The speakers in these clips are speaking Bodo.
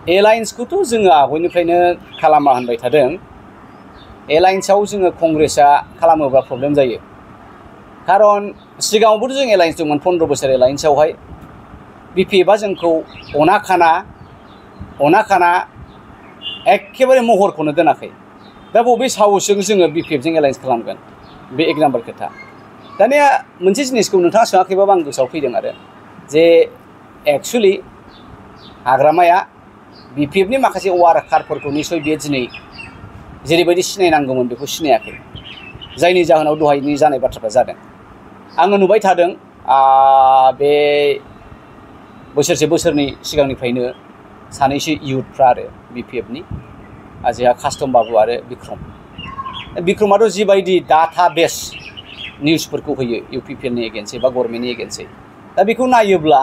एलायन्सखौथ' जोङो आवगायनिफ्रायनो खालामा होनबाय थादों। एलायन्सआव जोङो कंग्रेसआ खालामोबा प्रब्लेम जायो। खारन सिगाङावबोथ' जों एलायन्स दंमोन 15 बोसोर एलायन्सआवहाय BPFआ जोंखौ अना खाना एखेबारे महरखौनो दोनाखै। दा बबे साहसजों जोङो BPFजों एलायन्स खालामगोन बे एक नाम्बार खोथा। दानिया मोनसे जिनिसखौ नोंथाङा सोङाखैबाबो आं गोसोआव फैदों आरो जे एक्सुवेलि हाग्रामाया BPFनि माखासे वार्कारफोरखौ निसय बेयो दिनै जेरैबायदि सिनायनांगौमोन बेखौ सिनायाखै, जायनि जाहोनाव दहायनि जानाय बाथ्राफ्रा जादों। आङो नुबाय थादों बे बोसोरनै सिगांनिफ्रायनो सानैसो इयुथफ्रा आरो BPFनि जोंहा कास्टम बाबु आरो बिक्रमाथ' जिबायदि डाटा बेस निउसफोरखौ होयो UPPLनि एगेन्सै बा गभर्नमेन्टनि एगेन्सै, दा बेखौ नायोब्ला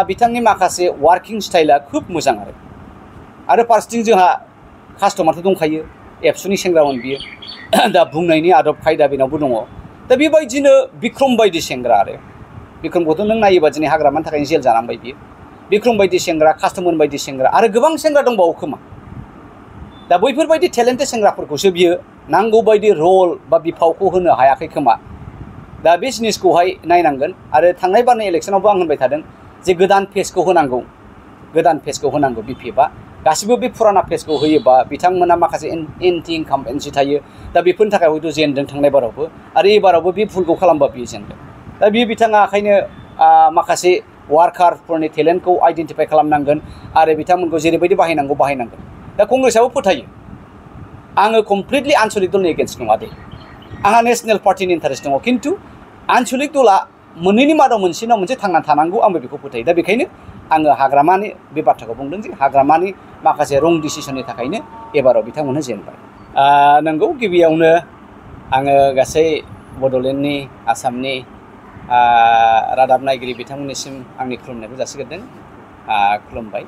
बिथांनि माखासे वार्किं स्टाइला खोब मोजां आरो फारसेथिं जोंहा कास्टमारथ' दंखायो, एबसुनि सेंग्रामोन बियो। दा बुंनायनि आदब खायदा बेनावबो दङ। दा बेबायदिनो बिक्रम बायदि सेंग्रा आरो बिक्रमखौथ' नों नायोबा दिनै हाग्रामानि थाखायनो जेल जानांबाय बियो। बिक्रम बायदि सेंग्रा, कास्टमर बायदि सेंग्रा आरो गोबां सेंग्रा दंबावो खोमा। दा बैफोरबायदि टेलेन्टेड सेंग्राफोरखौसो बियो नांगौ बायदि रल बा बिफावखौ होनो हायाखै खोमा। दा बे जिनिसखौहाय नायनांगोन। आरो थांनाय बारनि इलेक्सनावबो आं होनबाय थादों जे गोदान फेसखौ होनांगौ BPFआ। गासिबो बे फुराना फेसखौ होयोबा बिथांमोना माखासे एन्टि इनकामपेन्सि थायो। दा बेफोरनि थाखाय हयथ' जेनदों थांनाय बारावबो, आरो एबारावबो बे भुलखौ खालामबा बियो जेनदों। दा बियो बिथाङा ओंखायनो माखासे वार्कारफोरनि टेलेन्टखौ आइडेन्टिफाइ खालामनांगोन आरो बिथांमोनखौ जेरैबायदि बाहायनांगोन। दा कंग्रेसआबो फोथायो आङो कमप्लिटलि आनसलिक दलनि एगेन्स्ट नङा दे, आंहा नेसनेल पार्टिनि इन्टारेस्ट दङ, खिन्थु आनसलिक दला मोननैनि मादाव मोनसेनाव मोनसे थांनानै थानांगौ, आंबो बेखौ फोथायो। दा बेखायनो आङो हाग्रामानि बे बाथ्राखौ बुंदों जे हाग्रामानि माखासे रं डिसिसननि थाखायनो एबाराव बिथांमोनहा जेनबाय। नंगौ, गिबियावनो आङो गासै बड'लेण्डनि आसामनि रादाब नायगिरि बिथांमोननिसिम आंनि खुलुमनायखौ जासिग्रोदों। खुलुमबाय।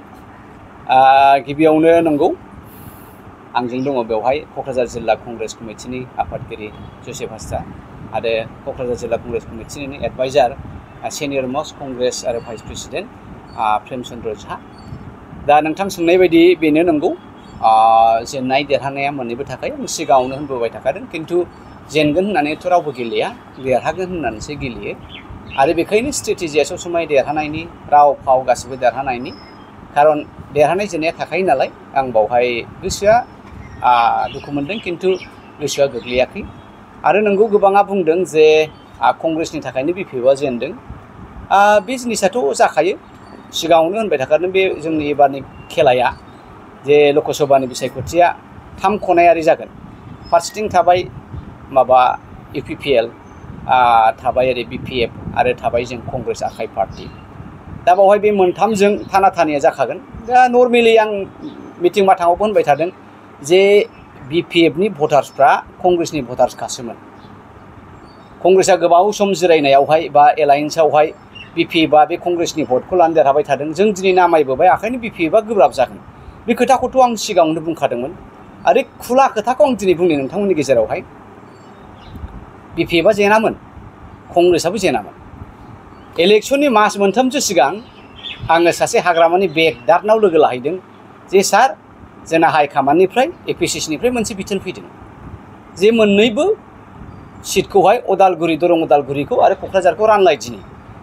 गिबियावनो नंगौ, आंजों दङ बेवहाय क'क्राझार जिल्ला कंग्रेस कमिटिनि आफादगिरि जसेफ हाजरा आरो क'क्राझार जिल्ला कंग्रेस कमिटिनि एडभाइजार सिनियर मस्ट कंग्रेस आरो भाइस प्रेसिडेन्ट प्रेम चन्द्र झा। दा नोंथां सोंनाय बायदि बेनो नंगौ, जेननाय देरहानाया मोननैबो थाखाय आं सिगाङावनो होनबोबाय थाखादों। खिन्थु जेनगोन होननानैथ' रावबो गेलेया, देरहागोन होननानैसो गेलेयो। आरो बेखायनो स्ट्रेटेजिया सब समाय देरहानायनि, राव फाव गासिबो देरहानायनि। खारन देरहानाय जेननाया थाखायो नालाय, आं बावहाय गोसोआ दुखु मोनदों, खिन्थु गोसोआ गोग्लैयाखै। आरो नंगौ, गोबाङा बुंदों जे कंग्रेसनि थाखायनो BPFआ जेनदों। बे जिनिसाथ' जाखायो, सिगाङावनो होनबाय थाखादों। बे जोंनि एबारनि खेलाया जे लकसभानि बिसायख'थिया 3 खनायारि जागोन। फारसेथिं थाबाय माबा UPPL, थाबाय ओरै BPF आरो थाबाय जों कंग्रेस आखाइ पार्टि। दा बावहाय बे मोनथामजों थाना-थानिया जाखागोन। दा नर्मेलि आं मिटिं माथाङावबो होनबाय थादों जे BPFनि भटार्सफ्रा कंग्रेसनि भटार्सखासोमोन। कंग्रेसआ गोबाव सम जिरायनायावहाय बा एलायन्सआवहाय BPFआ बे कंग्रेसनि भटखौ लानो देरहाबाय थादों। जों दिनै नामायबोबाय, ओंखायनो BPFआ गोब्राब जागोन। बे खोथाखौथ' आं सिगाङावनो बुंखादोंमोन। आरो खुला खोथाखौ आं दिनै बुंनो नोंथांमोननि गेजेरावहाय, BPFआ जेनामोन, कंग्रेसआबो जेनामोन। इलेक्सननि मास मोनथामसो सिगां आङो सासे हाग्रामानि बेगदारनाव लोगो लाहैदों जे सार, जोंना हाइकामान्डनिफ्राय APCCनिफ्राय मोनसे बिथोन फैदों जे मोननैबो सिटखौहाय उदालगुरि, दरं उदालगुरिखौ आरो क'क्राझारखौ रानलायदिनि।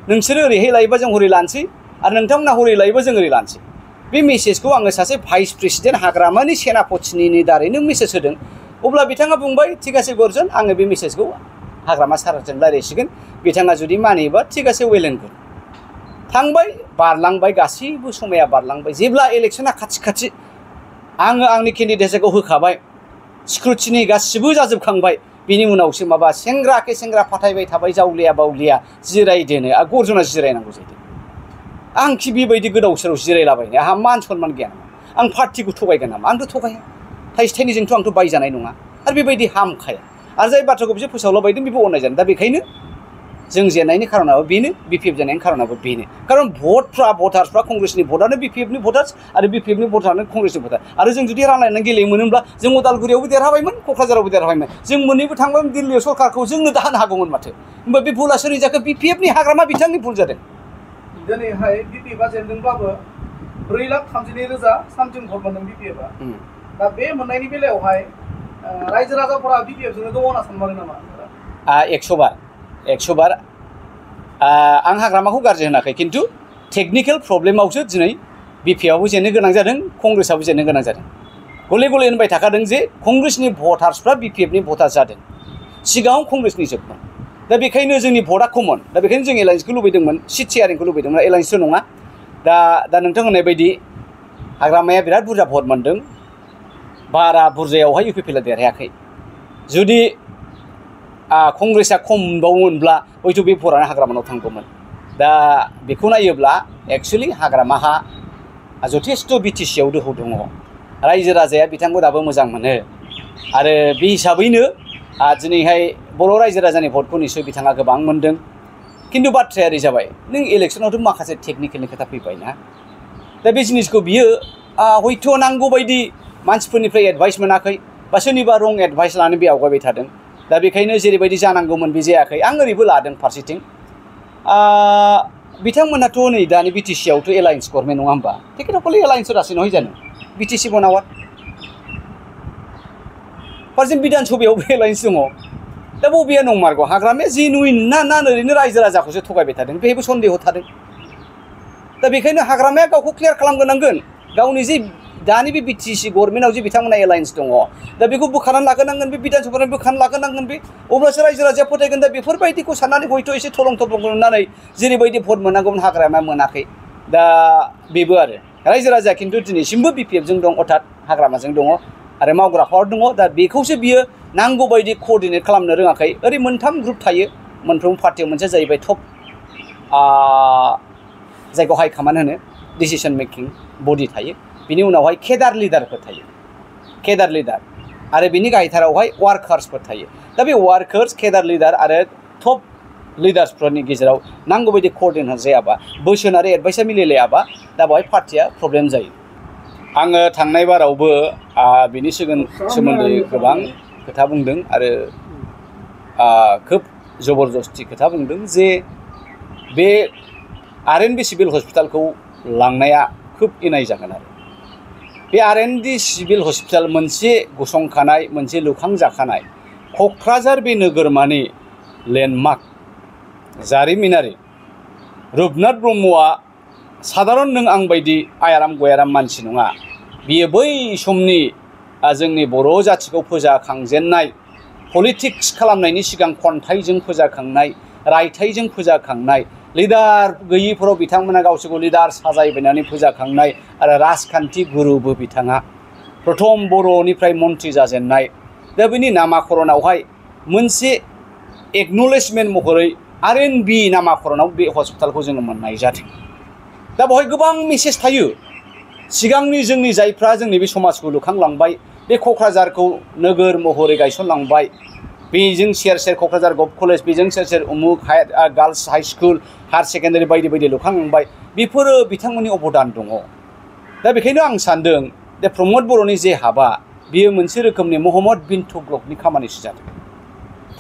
नोंसोरो ओरैहाय लायोबा जों हरै लानोसै, आरो नोंथांमोना हरै लायोबा जों ओरै लानोसै। बे मेसेजखौ आङो सासे भाइस प्रेसिडेन्ट हाग्रामानि सेनापतिनि दारैनो मेसेज होदों। अब्ला बिथाङा बुंबाय, थिग आसे गर्जन, आङो बे मेसेजखौ हाग्रामा सारजों रायज्लायसिगोन, बिथाङा जुदि मानियोबा थिग आसे वेल एन्ड गुड। थांबाय, बारलांबाय, गासैबो समाया बारलांबाय। जेब्ला इलेक्सना खाथि आङो आंनि केन्डिडेटखौ होखाबाय, स्क्रुटिनि गासिबो जाजोबखांबाय, बिनि उनावसो माबा सेंग्रा फाथायबाय थाबाय, जावलिया बावलिया जिरायदोनो। गर्जना जिरायनांगौ जाहैदों। आंखि बेबायदि गोदाव सोराव जिरायलाबायनो आंहा मान सनमान गैया नामा? आं पार्टिखौ थगायगोन नामा? आंथ' थगाया। थाइसे थाइनैजोंथ' आंथ' बायजानाय नङा। आरो बेबायदि हामखाया। आरो जाय बाथ्राखौ बिसोर फोसावलाबायदों बेबो अननायजानो। दा बेखायनो जों जेननायनि खारनाबो बेनो, BPF जेननायनि खारनाबो बेनो। खारन भटार्सफ्रा कंग्रेसनि भटआनो BPFनि भटार्स आरो BPFनि भटारानो कंग्रेसनि भटार। आरो जों जुदि रानलायनानै गेलेयोमोनब्ला जों उदालगुरियावबो देरहाबायमोन, क'क्राझारावबो देरहाबायमोन। जों मोननैबो थांबाय, दिल्लीयाव सरकारखौ जोंनो दाहोनो हागौमोन माथो। होमबा बे भुला सोरनि जाखो? BPFनि हाग्रामा बिथांनि भुल जादों। दिनैहाय BPFआ जेनदोंब्लाबो 4,32,000 सामथिं भट मोनदों BPFआ दा बे मोननायनि बेलायावहाय रायजो राजाफोरा BPF जोंनो दङ होनना सानमारो नामा 100 बार आं हाग्रामाखौ गाज्रि होनाखै खिन्थु टेक्निकेल प्रब्लेमावसो दिनै BPFआबो जेननो गोनां जादों कंग्रेसआबो जेननो गोनां जादों गले गले होनबाय थाखादों जे कंग्रेसनि भटार्सफ्रा BPFनि भटार जादों सिगाङाव कंग्रेसनि जोबमोन दा बेखायनो जोंनि भटआ कमन दा बेखायनो जों एलायन्सखौ लुबैदोंमोन सिट शेयारिंखौ लुबैदोंमोन एलायन्सथ' नङा दा नोंथां होननाय बायदि हाग्रामाया बिराद बुरजा भट मोनदों बारा बुरजायावहाय UPPLआ देरहायाखै जुदि कंग्रेसआ खम मोनबावोमोनब्ला हयथ' बे भटआनो हाग्रामानाव थांगौमोन दा बेखौ नायोब्ला एक्चुअलि हाग्रामाहा जथेस्थ' BTCआव दोहौ दङ रायजो राजाया बिथांखौ दाबो मोजां मोनो आरो बे हिसाबैनो दिनैहाय बर' रायजो राजानि भटखौ निस्सय बिथाङा गोबां मोनदों खिन्थु बाथ्राया ओरै जाबाय नों इलेक्सनावथ' माखासे टेक्निकेलनि खोथा फैबाय ना दा बे जिनिसखौ बियो हयथ' नांगौ बायदि मानसिफोरनिफ्राय एडभाइस मोनाखै बा सोरनिबा रं एडभाइस लानानै बे आवगायबाय थादों दा बेखायनो जेरैबायदि जानांगौमोन बे जायाखै आं ओरैबो लादों फारसेथिं बिथांमोनाथ' नै दानि BTCआवथ' एलायन्स गभर्नमेन्ट नङा होमबा टेक्निकेलि एलायन्स रासि नहय जानो BTC बनावा फारसेथिं बिधान सभायावबो एलायन्स दङ दा बबेया नंमारगौ हाग्रामाया जेनुइन ना ओरैनो रायजो राजाखौसो थगायबाय थादों बेहायबो सन्देह थादों दा बेखायनो हाग्रामाया गावखौ क्लियार खालामग्रोनांगोन गावनि जे दानि बे BTC गभर्नमेन्टआव जे बिथांमोना एलायन्स दङ दा बेखौ बोखारनानै लाग्रोनांगोन बे बिधान सभानिफ्राय बोखारनानै लाग्रोनांगोन बे अब्लासो रायजो राजाया फोथायगोन दा बेफोरबायदिखौ साननानै हयथ' एसे थलं थलं नुनानै जेरैबायदि भट मोननांगौमोन हाग्रामाया मोनाखै दा बेबो आरो रायजो राजाया खिन्थु दिनैसिमबो BPFजों दं अर्थात हाग्रामाजों दङ आरो मावग्राफोर दङ दा बेखौसो बियो नांगौ बायदि कोअर्डिनेट खालामनो रोङाखै ओरै मोनथाम ग्रुप थायो मोनफ्रोम पार्टियाव मोनसे जाहैबाय टप जायखौ हाइ कमान्ड होनो डिसिसन मेकिं बडि थायो बिनि उनावहाय केडार लिडारफोर थायो केडार लिडार आरो बिनि गाहायथारावहाय वार्कार्सफोर थायो दा बे वार्कार्स केडार लिडार आरो टप लिडार्सफोरनि गेजेराव नांगौ बायदि कोअर्डिनेट जायाबा बोसोन आरो एडभाइसआ मिलायलायाबा दा बेवहाय पार्टिया प्रब्लेम जायो आङो थांनाय बारावबो बिनि सोमोन्दै गोबां खोथा बुंदों आरो खोब जबरदस्ति खोथा बुंदों जे बे RNB सिभिल हस्पिटालखौ लांनाया खोब इनाय जागोन आरो बे RNB सिभिल हस्पिटाल मोनसे गसंखानाय मोनसे लुखांजाखानाय क'क्राझार बे नोगोरमानि लेन्डमार्क जारिमिनारि रुपनाथ ब्रह्मआ साधारन नों आं बायदि आयाराम गयाराम मानसि नङा बियो बै समनि जोंनि बर' जाथिखौ फोजाखांजेननाय पलिटिक्स खालामनायनि सिगां खन्थाइजों फोजाखांनाय रायथाइजों फोजाखांनाय लिडार गैयिफोराव बिथांमोना गावसोरखौ लिडार साजायबायनानै फोजाखांनाय आरो राजखान्थि गुरुबो बिथाङा प्रथम बर'निफ्राय मन्त्रि जाजेननाय दा बिनि नामाकरनावहाय मोनसे एक्न'लेजमेन्ट महरै RNB नामाकरनाव बे हस्पिटालखौ जोङो मोननाय जादों दा बेवहाय गोबां मेसेज थायो सिगांनि जोंनि जायफ्रा जोंनि बे समाजखौ लुखांलांबाय बे क'क्राझारखौ नोगोर महरै गायसनलांबाय बेजों सेर सेर क'क्राझार गभ कलेज बेजों सेर सेर उमुक girls high school higher secondary बायदि बायदि लुखांलांबाय बेफोरो बिथांमोननि अबदान दङ दा बेखायनो आं सानदों जे प्रमद बर'नि जे हाबा बियो मोनसे रोखोमनि महम्मद बिन तुगलकनि खामानिसो जादों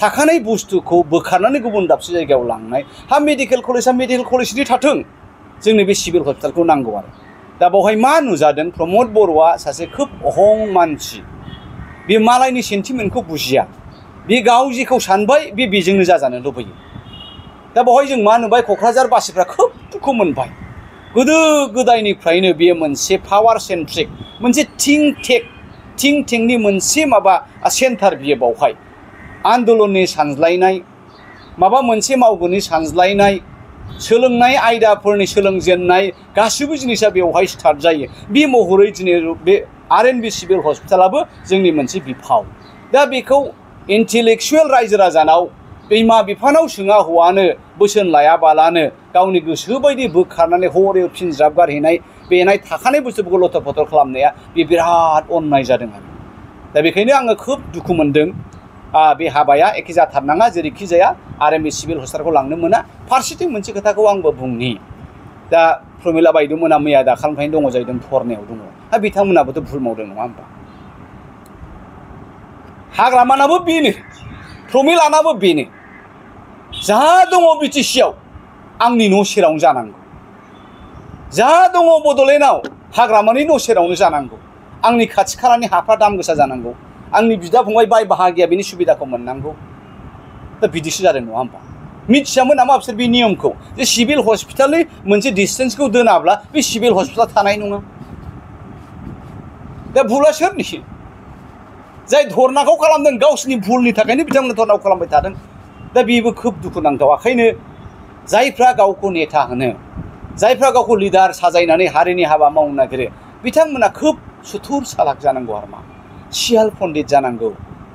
थाखानाय बुस्थुखौ बोखारनानै गुबुन दाबसे जायगायाव लांनाय मेडिकेल कलेजनि थाथों जोंनि बे सिभिल हस्पिटालखौ नांगौ आरो दा बेवहाय मा नुजादों प्रमद बर'आ सासे खोब अहं मानसि बे मालायनि सेन्टिमेन्टखौ बुजिया बे गाव जेखौ सानबाय बेजोंनो जाजानो लुबैयो दा बेवहाय जों मा नुबाय क'क्राझार बासिफ्रा खोब दुखु मोनबाय गोदो गोदायनिफ्रायनो बेयो मोनसे पावार सेन्ट्रिक मोनसे थिंक टेंकनि मोनसे माबा सेन्टार बियो बावहाय आन्दलननि सानज्लायनाय माबा मोनसे मावगोननि सानज्लायनाय सोलोंनाय आयदाफोरनि सोलोंजेननाय गासिबो जिनिसा बेवहाय स्टार्ट जायो बे महरै दिनै बे RNB सिभिल हस्पिटालाबो जोंनि मोनसे बिफाव दा बेखौ इन्टेलेक्सुवेल रायजो राजानाव बिमा बिफानाव सोङा हौवानो बोसोन लायाबालानो गावनि गोसो बायदि बोखारनानै हरै फिनज्राब गारहैनाय बेनाय थाखानाय बुस्थुफोरखौ लथर फथर खालामनाया बे बिराद अन्नाय जादों आरो दा बेखायनो आङो खोब दुखु मोनदों बे हाबाया एखे जाथारनाङा जेरैखि जाया RNB सिभिल हस्पिटालखौ लांनो मोना फारसेथिं मोनसे खोथाखौ आंबो बुंनि दा प्रमिला बायद'मोना मैया दाखालिनिफ्रायनो दङ जाहैदों धरनायाव दङ बिथांमोनाबोथ' भुल मावदों नङा होमबा हाग्रामानाबो बेनो प्रमिलानाबो बेनो जा दङ BTCआव आंनि न' सेरावनो जानांगौ जा दङ बड'लेण्डआव हाग्रामानि न' सेरावनो जानांगौ आंनि खाथि खालानि हाफ्रा दाम गोसा जानांगौ आंनि बिदा फंबाय बाय बाहागिया बेनि सुबिदाखौ मोननांगौ दा बिदिसो जादों नङा होमबा मिथियामोन नामा बिसोर बे नियमखौ जे सिभिल हस्पिटालनि मोनसे डिस्टेन्सखौ दोनाब्ला बे सिभिल हस्पिटाल थानाय नङा दा भुला सोरनि जाय धरनाखौ खालामदों गावसिनि भुलनि थाखायनो बिथांमोना धरनाखौ खालामबाय थादों दा बेबो खोब दुखुनांथाव ओंखायनो जायफ्रा गावखौ नेता होनो जायफ्रा गावखौ लिडार साजायनानै हारिनि हाबा मावनो नागिरो बिथांमोना खोब सुथुर सालाक जानांगौ आरो मा सियाल पण्डित जानांगौ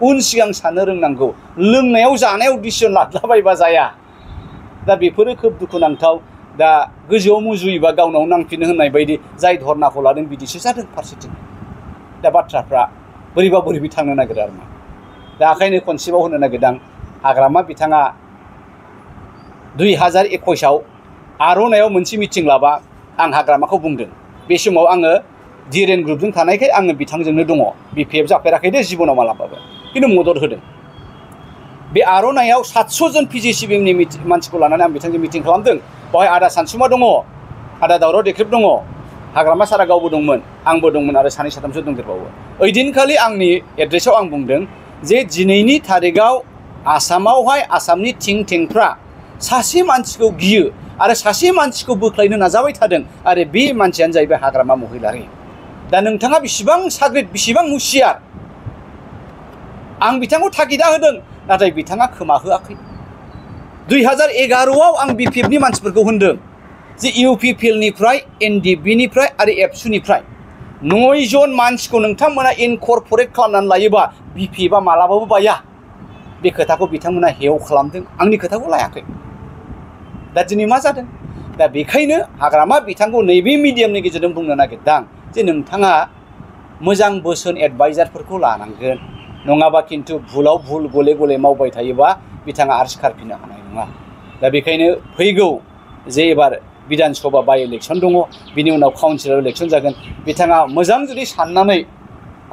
उन सिगां साननो रोंनांगौ लोंनायाव जानायाव डिसिसन लाद्लाबायबा जाया दा बेफोरो खोब दुखुनांथाव दा गोजौआव मुजुयोबा गावनाव नांफिनो होननाय बायदि जाय धरनाखौ लादों बिदिसो जादों फारसेथिं दा बाथ्राफ्रा बोरैबा बोरैबि थांनो नागिरो आरो मा दा ओंखायनो खनसेबाव होनो नागिरदों हाग्रामा बिथाङा 2021आव आर'नायाव मोनसे मिटिं लाबा आं हाग्रामाखौ बुंदों बे समाव आङो डिरेन ग्रुपजों थानायखाय आङो बिथांजोंनो दङ BPF जाफेराखै दे जिबनाव मालाबाबो खिन्थु मदद होदों बे आर'नायाव 700 जन PGCBनि मानसिखौ लानानै आं बिथांजों मिटिं खालामदों बेवहाय आदा सानसुमा दङ आदा दावराव देख्रेब दङ हाग्रामा सारा गावबो दंमोन आंबो दंमोन आरो सानै साथामसो दंदेरबावो ओइदिनखालि आंनि एड्रेसाव आं बुंदों जे दिनैनि थारिखआव आसामावहाय आसामनि थिं टेंफ्रा सासे मानसिखौ गियो आरो सासे मानसिखौ बोख्लायनो नाजाबाय थादों आरो बे मानसियानो जाहैबाय हाग्रामा महिलारि दा नोंथाङा बेसेबां साग्रिद बेसेबां हुसियार आं बिथांखौ थागिदा होदों नाथाय बिथाङा खोमा होआखै 2011आव आं BPFनि मानसिफोरखौ होनदों जे UPPLनिफ्राय NDBनिफ्राय आरो एबसुनिफ्राय 9 जन मानसिखौ नोंथांमोना इनकर्परेट खालामनानै लायोबा BPFआ मालाबाबो बाया बे खोथाखौ बिथांमोना हेव खालामदों आंनि खोथाखौ लायाखै दा दिनै मा जादों दा बेखायनो हाग्रामा बिथांखौ नैबे मिडियामनि गेजेरजों बुंनो नागिरदों जे नोंथाङा मोजां बोसोन एडभाइजारफोरखौ लानांगोन नङाबा खिन्थु भुलाव भुल गले गले मावबाय थायोबा बिथाङा आरो सिखारफिननो हानाय नङा दा बेखायनो फैगौ जे एबार बिधान सभा बाय इलेक्सन दङ बिनि उनाव काउन्सिलर इलेक्सन जागोन बिथाङा मोजां जुदि साननानै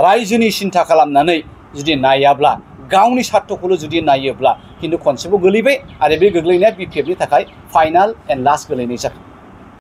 रायजोनि सिन्था खालामनानै जुदि नायाब्ला गावनि स्वार्थखौल' जुदि नायोब्ला खिन्थु खनसेबाव गोलैबाय आरो बे गोग्लैनाया BPFनि थाखाय फाइनाल एन्ड लास्ट गोलैनाय जागोन